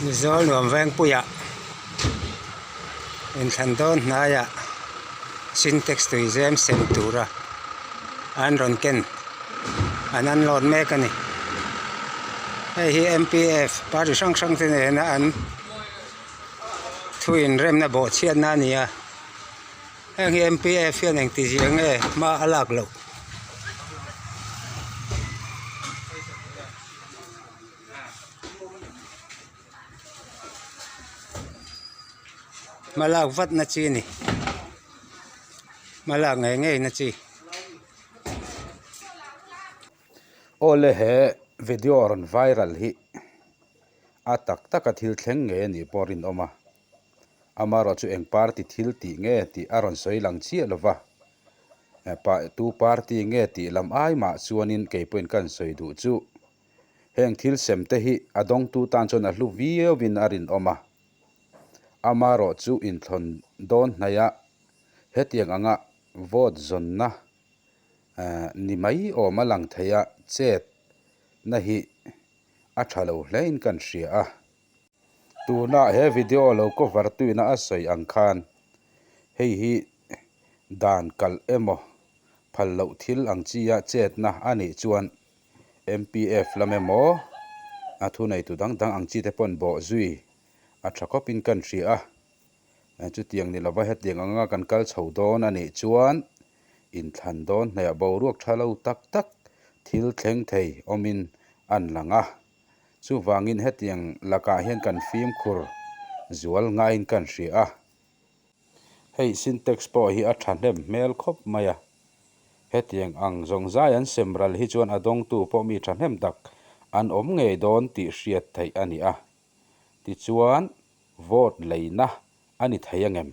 Mizawl nuam vengpuiah inthlan dawn hnaiah sintex tui zem sem tura an rawn ken an unload mek a ni. Hei hi M P F party hrang hrang te nena an thu inremna bawhchhiatna a ni a. Heng hi M P F hian engti zia nge hma a lak loh. Hma lak vat na chi a ni hma lak ngei ngei na chi. Awle he video rawn viral hi a tak tak a thil thleng ngei a nih pawh a rinawm a. Amaherawh chu eng party thil tih nge tih a rawn sawi lang chiah lo va, tu party nge tih lam ai mah chuanin kei pawhin ka han sawi duh chu. Heng thil sem te hi a dawngtu tan chuan a hlu viauin a rinawm a. Amaherawh chu inthlawn dawn hnaih a, hetiang anga vote zawnna ni mai awm a lang thei a, chetna hi a tha lo hlein kan hria a. Tuna he video lo cover tuina a sawi ang khan hei hi dan kalh emaw phal loh thil ang chia chetna a nih chuan M P F lam emaw a thuneitu dang dang ang chi te pawn bawh zui a tha khawpin kan hria a. Chutiang ni lova hetiang anga kan kal chho dawn a nih chuan inthlan dawn hnaihah boruak tha lo tak tak thil thleng thei awmin an lang a. Chuvangin hetiang lakah hian kan fimkhur zual ngaiin kan hria a. Hei syntax pawh hi a thahnem hmel khawp mai a. Hetiang ang zawng zai an sem ral hi chuan a dawngtu pawh mi thahnem tak an awm ngei dawn tih hriat theih a ni a. Tichuan vote leina a ni thei angem?